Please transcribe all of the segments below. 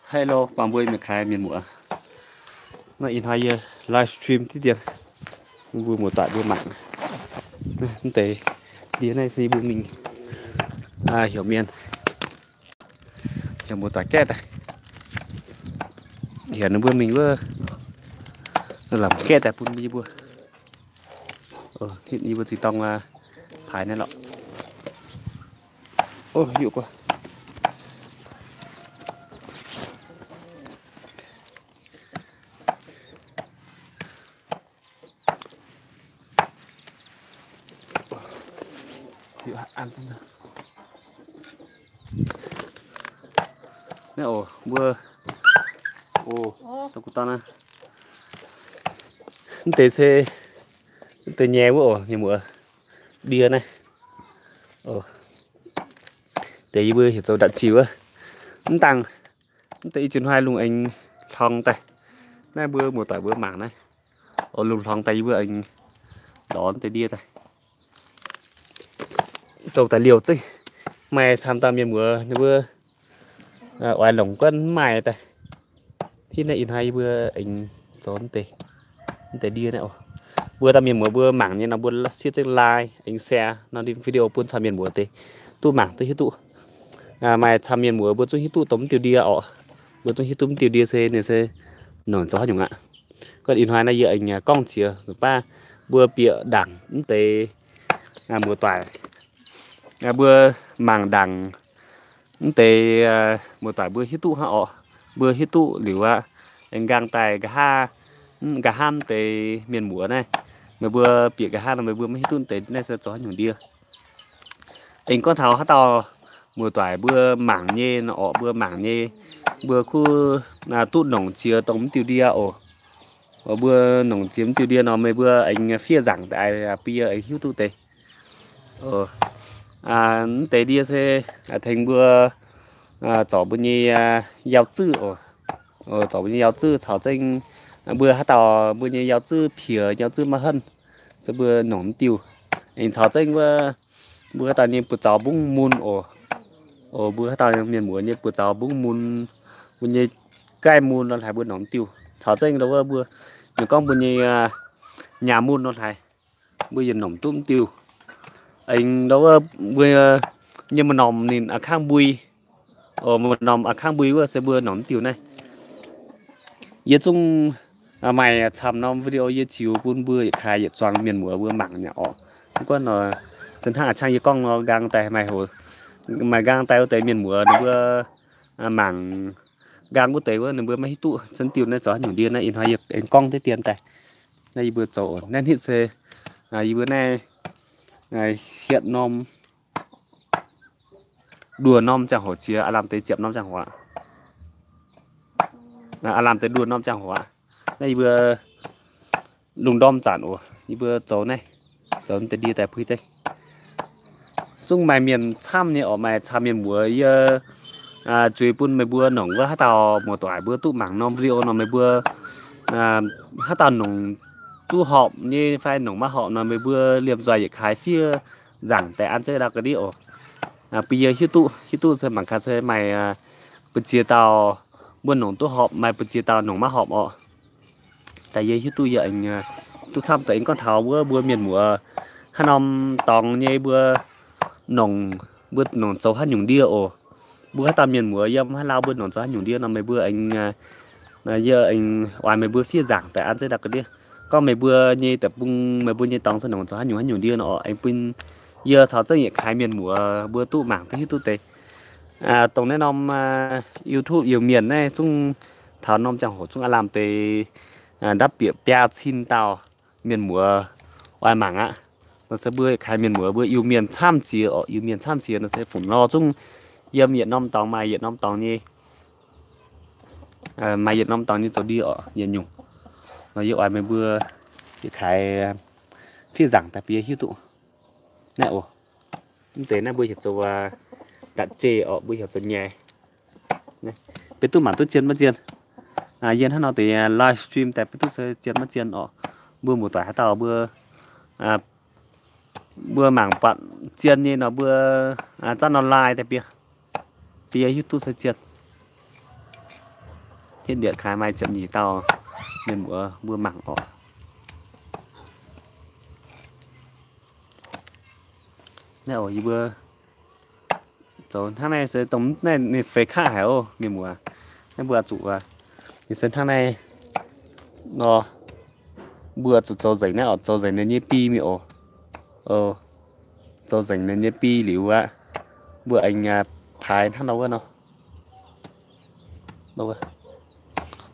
Hello, baamh mbuo mienh kaaix mienh muoz. Naaiv ih hnoi yie live stream diqv dien, mbuo muoz-doic mbuo mangc. Mv deix ndie naaiv se yie mbuo mingh heuc mienh, heuc muoz-doic gaeqv daaih, heuc ninh mbuo mingh wuov lamz gaeqv daaih bun yie mbuo. Hitv yie mbuo zinh dorng paaix naaiv lorqc. Naaiv oc, mbuo, o, da'kuv dorn naaiv. Mv deix se, mv deix nyei wuov oc, mienh muoz, ndie naaiv. Deix yie mbuo heuc zoux ndatc ziux wuov. Mv dangh, mv deix ih jiex hnoi lungh aengx hlorngx daaih. Naaiv mbuo muoz-doic mbuo mangc naaiv. Oc, lungh hlorngx daaih yie mbuo aengx lorz mv deix ndie daaih, zoux daaih liouc zeiv. Maaih camv dauh mienh muoz ninh mbuo oix longc guonv mv maaih daaih. Hitv naaiv ih hnoi yie mbuo aengx zoux mv deix, mv deix ndie naaiv oc. Mbuo dauh mienh muoz mbuo mangc nyei nor mbuo siev zengv like aengx share nor, video bun camv mienh muoz deix duqv mangc duqv hiuv duqv. Maaih camv mienh muoz mbuo zungv hiuv duqv dongh mv diuh ndie oc. Mbuo zungv hiuv duqv mv diuh ndie se ninh se nongc zoux haaix nyungc aqv. Gorngv ih hnoi naaiv yie aengx gorngv qiex baav mbuo bieqc ndaangc mv deix muoz-doic, mbuo mangc ndaangc mv deix muoz-doic mbuo hiuv duqv hnangv oc. Mbuo hiuv duqv liuz aqv, aengx nqaang daaih nqa'haav, nqa'haav mv deix mienh muoz naaiv, meih mbuo bieqc nqa'haav nor meih mbuo maiv hiuv duqv mv deix naaiv se zoux haaix nyungc ndie. Aengx gorngv taux haaix dauh muoz-doic mbuo mangc nyei nor oc, mbuo mangc nyei, mbuo kuv duqv nongc jiex dongh mv diuh ndie oc. Mbuo nongc jiex mv diuh ndie nor meih mbuo aengx fiev nzaangc daaih bun yie aengx hiuv duqv deix. Mv deix ndie se tengx mbuo zorc mbuo nyei yauh zuqv oc. Zorc mbuo nyei yauh zuqv caux zengv mbuo haaix dauh mbuo nyei yauh zuqv piex, yauh zuqv maiv henv, se mbuo nongc mv diuh. Aengx caux zengv wuov mbuo haaix dauh nyei buoz-zaux mbungv mun oc. Oc, mbuo haaix dauh mienh muoz nyei buoz-zaux mbungv mun, mbuo nyei gaih mun nor hlaaix mbuo nongc mv diuh. Caux zengv ndau wuov mbuo, ninh gorngv mbuo nyei nyaah mun nor hlaaix, mbuo yietc nongc duqv mv diuh. Aengx ndau wuov mbuo nyei maaih norm ninh a'kangv mbui, oc, maaih norm a'kangv mbui wuov se mbuo nongc mv diuh naaiv. Yie zungv maaih camv norm video yie ziux bun mbuo yietc kaaix yietc zuangx mienh muoz mbuo mangc nyei oc. Mv gunv nor, se hnangv a'ciangv yie gorngv nor nqaang daaih maaih hoz, maaih nqaang daaih wuov deix mienh muoz ninh mbuo mangc nqaang wuov deix wuov ninh mbuo maiv hiuv duqv zunv diuh naaiv zoux haaix nyungc ndie naaiv. Ih hnoi yie aengx gorngv deix dien daaih. Naaiv yie mbuo zoux naaiv hitv se yie mbuo naaiv hietc norm nduoh norm ziangh hoc jiex, aav lamh deix ziepc norm ziangh hoc aqv. Aav lamh deix nduoh norm ziangh hoc aqv. Naaiv yie mbuo lungh ndorm zanc oc, yie mbuo zoux naaiv, zoux deix ndie daaih puix zeiv. Zungv maaih mienh camv nyei oc, maaih camv mienh muoz yie zueiz bun meih mbuo nongc wuov haaix dauh muoz-doic mbuo duqv mangc norm video nor meih mbuo haaix dauh nongc duqv horpc nyei fai nongc maiv horpc nor meih mbuo liemh nzoih yietc kaaix fiev nzaangc daaih an zeiv ndau ga'ndiev oc. Bun yie hiuv duqv, hiuv duqv se mangc gaax se maaih buoz-ziex dauh mbuo nongc duqv horpc, maaih buoz-ziex dauh nongc maiv horpc oc. Daaih yie hiuv duqv yie aengx duqv camv deix aengx gorngv taux wuov mbuo mienh muoz haaix norm dorngx nyei mbuo nongc, mbuo nongc zoux haaix nyungc ndie oc. Mbuo haaix dauh mienh muoz yiem haaix lauh mbuo nongc zoux haaix nyungc ndie nor meih mbuo aengx, yie aengx oix meih mbuo fiev nzaangc daaih an zeiv ndau ga'ndiev. Gorngv meih mbuo nyei deic-bung, meih mbuo nyei dorngx se nongc zoux haaix nyungc haaix nyungc ndie nor oc, aengx bun yie caux zengv yietc kaaix mienh muoz mbuo duqv mangc duqv hiuv duqv deix. Dongh naaiv norm YouTube Iu-Mienh naaiv zungv taux norm ziangh hoc zungv aav lamh deix ndapv bieqc biaa cin dauh mienh muoz oix mangc aqv. Nor se mbuo yietc kaaix mienh muoz mbuo Iu-Mienh camv jiex oc, Iu-Mienh camv jiex nor se fungc nor zungv yiem yietc norm dorngx maaih yietc norm dorngx nyei, maaih yietc norm dorngx nyei zoux ndie oc, yietc nyungc. Nor yie oix meih mbuo yietc kaaix fiev nzaangc daaih bun yie hiuv duqv. Naaiv oc, mv deix naaiv mbuo heuc zoux ndatc jeiv oc, mbuo heuc zoux nyaic. Beiv duqv mangc duqv zien maiv zien. Yie hnangv nor deix live stream daaih beiv duqv se zien maiv zien oc. Mbuo muoz-doic haaix dauh mbuo, mbuo mangc buatc zien nyei nor mbuo zatv nor like daaih bun yie hiuv duqv se zien. Yietv ndieqc kaaix maaih ziepc nyeic dauh mienh muoz mbuo mangc oc. Naaiv oc, yie mbuo zoux hnangv naaiv se dongh naaiv ninh feix kaqv haic oc mienh muoz. Naaiv mbuo zuqc, ninh se hnangv naaiv nor, mbuo zuqc zoux nzengc naaiv oc, zoux nzengc ninh nyei bi mingh oc. Zoux nzengc ninh nyei bi liuz aqv, mbuo aengx paaix hnangv nor wuov nor.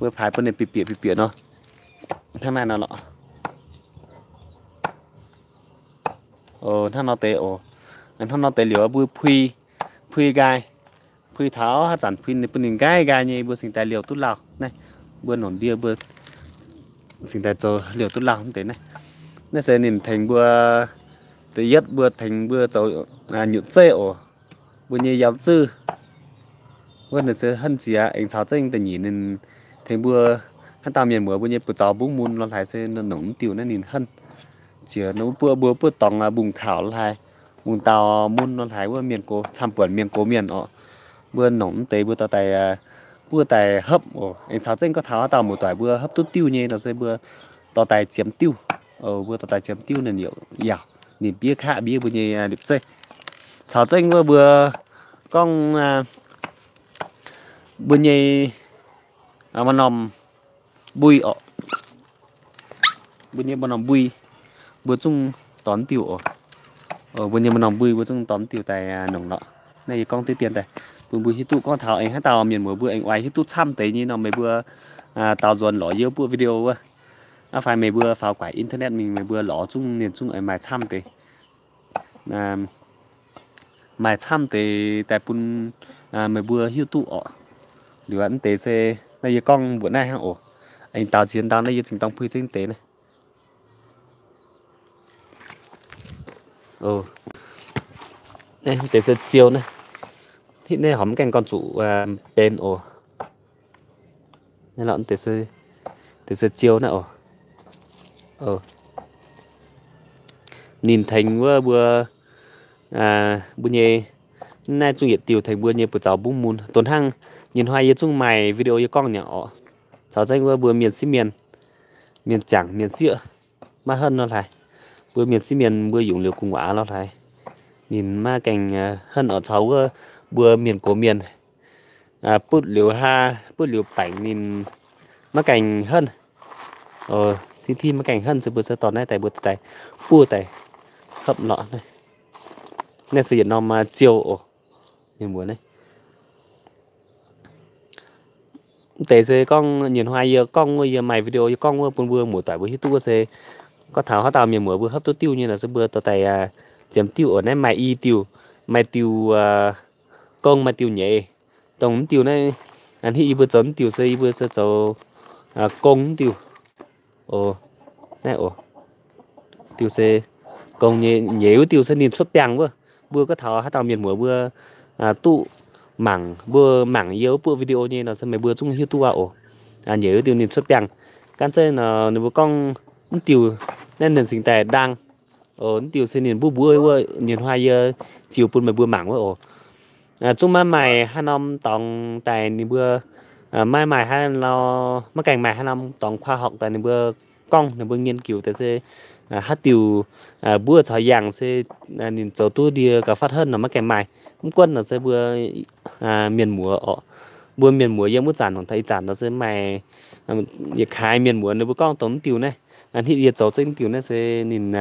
Mbuo paaix bun ninh bieqc bieqc bieqc bieqc nor, hnangv naaiv nor lorqc. Hnangv nor deix oc. Hnangv nor deix liuz mbuo pui, pui nqaai, pui taux haaix zanc pui ninh bun ninh nqaai nqaai nyei mbuo cingx daaih liouh duqv lauh naaiv. Mbuo nongc ndie mbuo cingx daaih zoux liouh duqv lauh mv deix naaiv. Naaiv se ninh tengx mbuo, da'yietv mbuo tengx mbuo zoux nyutc zeiv oc. Mbuo nyei yaac zuqc wuov ninh se henv ziex aengx caux zengv da'nyeic ninh tengx mbuo haaix dauh mienh muoz mbuo nyei buoz zaux mbungv mun lorh hlaaix se nongc mv diuh naaiv ninh henv ziex nor buoqv mbuo buov dorngx mbungh kaux lorh hlaaix, mbungh dauh mun lorh hlaaix wuov mienh gox camv buonc mienh gox mienh oc. Mbuo nongc mv deix mbuo dorh daaih buov daaih hopv oc. Aengx caux zengv gorngv taux haaix dauh muoz-doic mbuo hopv duqv diuh nyei nor se mbuo dorh daaih ziemx diuh. Mbuo dorh daaih ziemx diuh ninh yaac, ninh mbiev kaqv mbiev mbuo nyei liepc zeiv. Caux zengv wuov mbuo gorngv mbuo nyei maaih norm mbui oc. Mbuo nyei maaih norm mbui, mbuo zungv dorh diuh oc. Mbuo nyei maaih norm mbui mbuo zungv dorh diuh daaih nongc lorqc. Naaiv yie gorngv diqv dien daaih bun mbuo hiuv duqv gorngv taux aengx haaix dauh mienh muoz mbuo aengx oix hiuv duqv camv deix nyei nor meih mbuo daaux nzuonx lorz yie wuov buoqv video wuov. Aqv fai meih mbuo faaux guaix internet mingh meih mbuo lorz zungv ninh zungv aengx maaih camv deix, maaih camv deix daaih bun meih mbuo hiuv duqv oc. Liuz aqv, mv deix se naaiv yie gorngv mbuoqc naaiv hnangv oc. Aengx daaux ziex ndau naaiv yie zingh dorng puix zengv deix naaiv. Mv deix se ziou naaiv. Hitv naaiv horpc mv gaengh gorngv zuqc benx oc. Deix se ziou naaiv oc. Ninh tengx wuov mbuo, mbuo nyei, naaiv zungv yietc diuh tengx mbuo nyei buoz zaux mbungv mun. Donx hnangv nyei hnoi yie zungv maaih video yie gorngv nyei oc. Caux zengv wuov mbuo mienh sieqv mienh, mienh ziangh mienh sieqv maiv henv nor hlaaix, mbuo mienh sieqv mienh mbuo yungz liuz gu'nguaaz nor hlaaix, ninh maiv gaengh henv oc. Caux wuov mbuo mienh gox mienh butv liuz haa, butv liuz baengc ninh maiv gaengh henv. Sin ti maiv gaengh henv se mbuo se dorh naaiv daaih mbuo daaih buov daaih hopv lorqc. Naaiv se yietc norm ziou oc. Mienh muoz naaiv, mv deix se gorngv nyei hnoi yie gorngv wuov, yie maaih video yie gorngv wuov bun mbuo muoz-doic mbuo hiuv duqv wuov se gorngv taux haaix dauh mienh muoz mbuo hopv duqv diuh nyei nor se mbuo dorh daaih ziemx diuh oc. Naaiv maaih i diuh, maaih diuh gong, maaih diuh nyeiz. Dongh mv diuh naaiv, hitv yie mbuo zoux mv diuh se yie mbuo se zoux gong mv diuh. Naaiv oc, diuh se gong nyei. Nyeiz wuov diuh se ninh cuotv biangh wuov. Mbuo gorngv taux haaix dauh mienh muoz mbuo duqv mangc, mbuo mangc yie wuov buoqv video nyei nor se meih mbuo zungv hiuv duqv aqv oc. Nyeiz wuov diuh ninh cuotv biangh. Gaanv zeiv nor ninh mbuo gorngv mv diuh naaiv ninh cingx daaih ndaang. Mv diuh se ninh mbuov mbuov wuov, nyei hnoi yie ziux bun meih mbuo mangc wuov oc. Zungv maiv maaih haaix norm dorngx daaih ninh mbuo, maiv maaih haaix nor, maiv gaengh maaih haaix norm dorngx khoa học daaih ninh mbuo gorngv, ninh mbuo nghiên cứu daaih se haaix diuh mbuov caux yangh se ninh zoux duqv ndie gauh fatv henv nor maiv gaengh maaih. Mv gunv nor se mbuo mienh muoz oc, mbuo mienh muoz yiem wuov zanc hongc taux ih zanc nor se maaih yietc kaaix mienh muoz ninh mbuo gorngv dongh mv diuh naaiv, hitv yie zoux zengv mv diuh naaiv se ninh,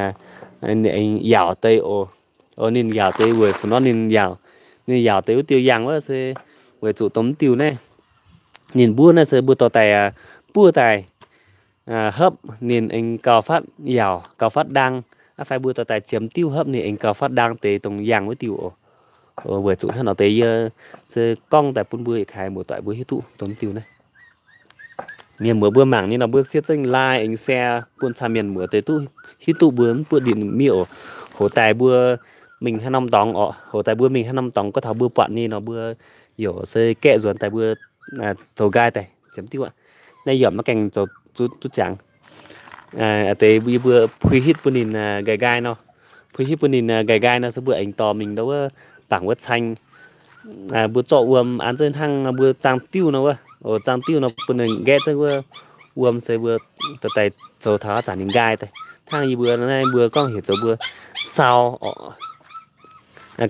ninh aengx yaauc deix oc. Ninh yaauc deix weic zuqc nor ninh yaauc, ninh yaauc deix wuov diuh yangh wuov se weic zuqc dongh mv diuh naaiv ninh mbuov naaiv se mbuo dorh daaih buov daaih hopv ninh aengx gauh fatv yaauc, gauh fatv ndaang. Aqv fai mbuo dorh daaih ziemx diuh hopv ninh aengx gauh fatv ndaang deix dongh yangh wuov diuh oc. Weic zuqc hnangv nor deix yie se gorngv daaih bun mbuo yietc kaaix muoz-doic mbuo hiuv duqv dongh diuh naaiv. Mienh muoz mbuo mangc nyei nor mbuo siev zengv like aengx share bun camv mienh muoz deix duqv hiuv duqv mbuo mv buoqv ndin miev oc. Hoc daaih mbuo mingh haaix norm dorngx oc, hoc daaih mbuo mingh haaix norm dorngx gorngv taux mbuo buatc nyei nor mbuo youc se gaeqv nzuonx daaih mbuo zoux nqaai daaih ziemx diuh aqv. Naaiv yie maiv gaengh zoux duqv ziangx. Deix yie mbuo pui hitv bun ninh nqaai nqaai nor, pui hitv bun ninh nqaai nqaai nor se mbuo aengx dorh mingh ndau wuov bangc wuov caeng, mbuo zorqv wuom an zeiv hnangv mbuo zaang diuh nor wuov. Oc, zaangh diuv nor bun ninh nqaeqv zengv wuov wuom se mbuo dorh daaih zoux taux haaix zanc ninh nqaai daaih. Hnangv yie mbuo naaiv mbuo gorngv heuc zoux mbuo sau oc.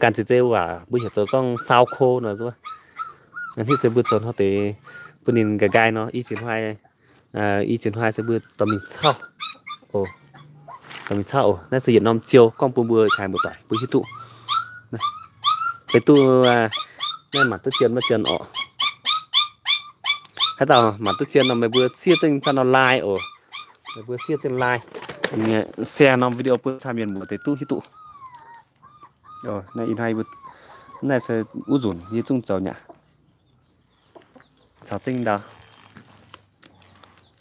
Ganh ziex zei waac mbuo heuc zoux gorngv sau ko nor zuov. Hitv se mbuo zoux hnoi deix bun ninh nqaai nqaai nor, i jiex hnoi, i jiex hnoi se mbuo dorh mingh cauv oc. Dorh mingh cauv oc. Naaiv se yietc norm ziou gorngv bun mbuo kaaix mbuo doic mbuo hiuv duqv. Beiv duqv, naaiv mangc duqv zien maiv zien oc. Haaix dauh mangc duqv zien nor meih mbuo siev zengv zaah norm like oc. Meih mbuo siev zengv like, share norm video bun camv mienh muoz deix duqv hiuv duqv. Naaiv ih hnoi, naaiv se wuov nzunc yie zungv zoux nyei aqv. Caux zengv ndau.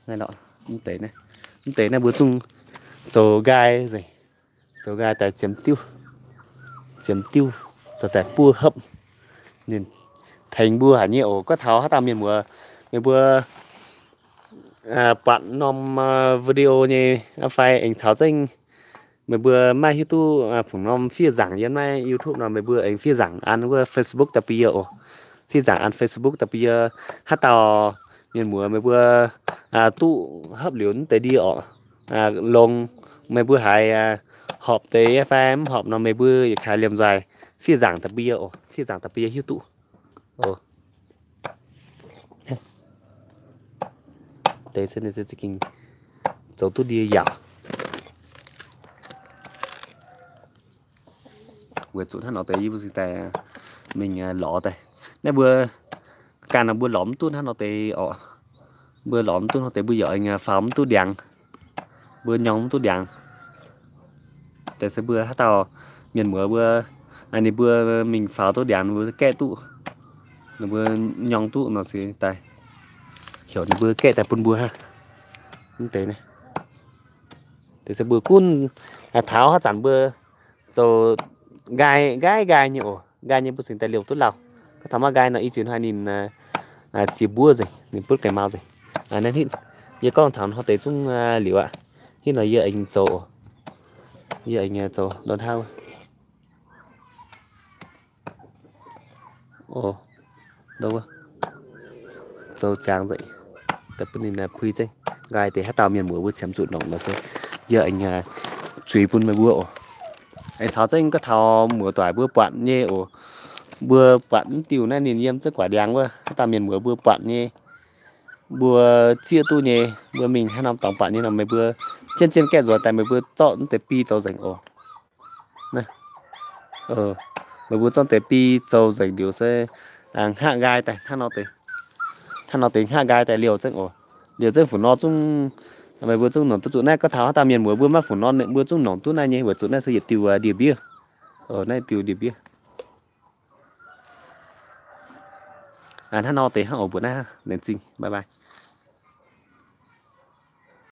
Naaiv lorqc, mv deix naaiv, mv deix naaiv mbuo zungv zoux nqaai nzengc. Zoux nqaai daaih ziemx diuv, ziemx diuv, dorh daaih buov hopv. Ninh tengx mbuo haic nyei oc. Gorngv taux haaix dauh mienh muoz, meih mbuo buatc norm video nyei fai aengx caux zengv meih mbuo maiv hiuv duqv fungc norm fiev nzaangc yiem naaiv YouTube nor, meih mbuo aengx fiev nzaangc an wuov Facebook da'bie yie oc. Fiev nzaangc an Facebook da'bie yie. Haaix dauh mienh muoz meih mbuo duqv hopv liuz mv deix ndie oc, longx, meih mbuo haiz horpc deix fai mv horpc nor, meih mbuo yietc kaaix liemh nzueic fiev nzaangc da'bie yie oc. Fiev nzaangc da'bie yie hiuv duqv oc. Deix se ninh se za'gengh zoux duqv ndie yaauc. Weic zuqc hnangv nor deix yie mbuo cingx daaih mingh lorz daaih. Naaiv mbuo ganh nor mbuo lorz mv duqv hnangv nor deix oc. Mbuo lorz mv duqv hnangv deix, mbuo yaac aengx faaux mv duqv ndiangx, mbuo nyorng mv duqv ndiangx. Deix se mbuo haaix dauh mienh muoz mbuo, ninh mbuo mingh faaux duqv ndiangx, ninh mbuo gaeqv duqv, ninh mbuo nyorng duqv nor se daaih heuc ninh mbuo gaeqv daaih bun mbuo hnangv. Mv deix naaiv, deix se mbuo gunv taux haaix zanc mbuo zoux nqaai, nqaai nqaai nyei oc. Nqaai nyei mbuo cingx daaih liouh duqv lauh. Gorngv taux maiv nqaai nor, i jiex hnoi ninh ziex mbuov nzengc, ninh butv ga'maau nzengc. Naaiv hitv, yie gorngv taux hnoi deix zungv liuz aqv. Hitv nor yie aengx zoux oc. Yie aengx zoux ndon hnangv. Oc, zoux ziangx nzengc, daaih bun ninh puix zengv. Nqaai deix haaix dauh mienh muoz mbuo qiemx zuqc nongc nor se yie aengx zuiz bun meih mbuo oc. Aengx caux zengv gorngv taux muoz-doic mbuo buatc nyei oc. Mbuo buatc mv diuh naaiv ninh yiem zengv guaax ndiangx wuov, haaix dauh mienh muoz mbuo buatc nyei, mbuo zieqv duqv nyei, mbuo mingh haaix norm dorngx buatc nyei nor, meih mbuo zien-zien gaeqv nzuonx daaih, meih mbuo zorqv mv deix bi zoux nzengc oc. Meih mbuo zorqv deix bi zoux nzengc liuz se hngaqv nqaai daaih hnangv nor deix, hnangv nor deix hngaqv nqaai daaih liouh zengv oc. Liouh zengv fuqv nor zungv, meih mbuo zungv nongc duqv zuqc naaiv. Gorngv taux haaix dauh mienh muoz mbuo maiv fuqv nor, mbuo zungv nongc duqv naaiv nyei, weic zuqc naaiv se yietc diuh ndie-mbiev. Naaiv diuh ndie-mbiev. Hnangv nor deix hnangv oc, mbuox naaiv laengz zingh, bye bye.